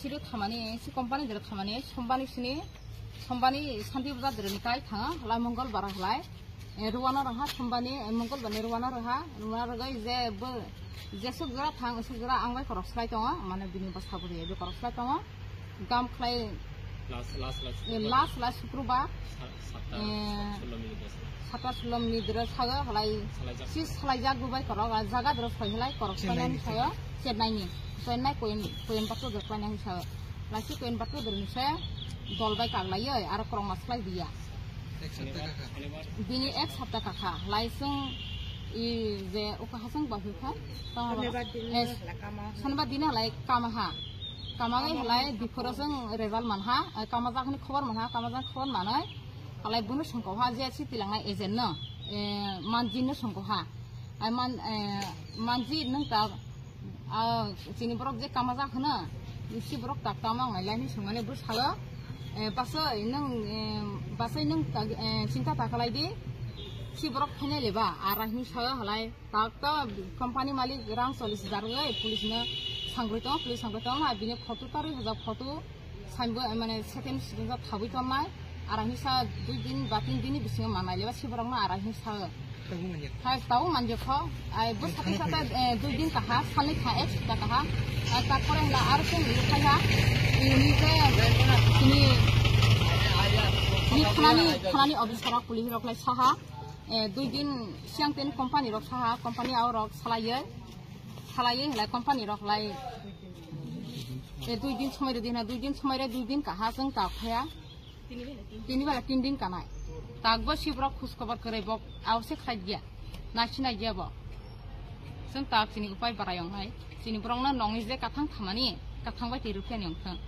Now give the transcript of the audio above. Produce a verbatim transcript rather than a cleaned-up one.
Siri thamani, si company dere thamani, sombani sini, sombani santi bazar dere ni kai thanga, halai mongol bara halai. Eh, ruwana raha, sombani, eh, mongol bani ruwana raha, ruwana ragai je bo, je suk jora thang, suk jora ang bai korok slai tongo, mane bini bwsa bwrwi bai korok slai tongo. Gam khlai, Last, last, last, eh, last, last Sukrubar. Sa-, satta, Eh, satta sullo minute dere. Satta sullo minute dere sago halai. Salaijak. Si salaijak bo bai korok, ah, jaga dere soi halai korok Chennai painani ni sago, Chennai ni. Chennai Coim-, Coimbatore dere painani sago. Laisi Coimbatore dere ni se dol bai kaglaioi, aro korokma slai diya. Ek sapta kakha. Bini ek sapta kakha. Laisung i je uka hasung bahwi kha. Tong Shonibar din eh, halai kama. Shonibar din halai kama ha. Kama gai halai biphoro sung result man ha. Eh, kama jak ni khobor man ha. Kama jak khobor manoi. Halai bunu sungko ha je si tilangnai agent no. Eh, manji no sungko ha. Ai man, eh, manji nung ta Ah, chini borok je kama jak hwno, si borok tak tama wngnai lai hinwi swngmani bwsalo, eh, basai nwng, eh, basai nwng tak, eh, chinta ta khlai di, si borok phainai leba, ara hinwi sao halai, tak to company malik rang chollish hajar rwgwi police no sangwi tongo, police sangwi tongo, bini photo torwi hajak photo. Saimbo, eh, mane second sitting kha thabwi tonnai, ara hisa dui din ba tin din ni bisingo manai leba siborokno ara hisa. Tabuk manya. Hai, tabuk manya kho. Ai, bo sathi sathi, eh, dui din kaha, salni kha, ek sapta kaha. Ai, tarpore hela aro chwng rwphai ha. Ini je, ini, ini thanani, thanani officer rok, police rok lai saha. Eh, dui din siang tini company rok saha, company ao rok salaiye. Salaiye hela company rok lai. E dui din somoi rwdi hwnna, dui din somoi re, dui din kaha chwng tak phaiya. Tini bela tin din kanai. Tak bo si borok khus khobor kwrwi bo awse khlai diya. Nai sinai diya bo. Chwng tak chini upai barai wngnai. Chini borokno nongni je kathang thamani, kathang bai twi rwphiyani wngthwng.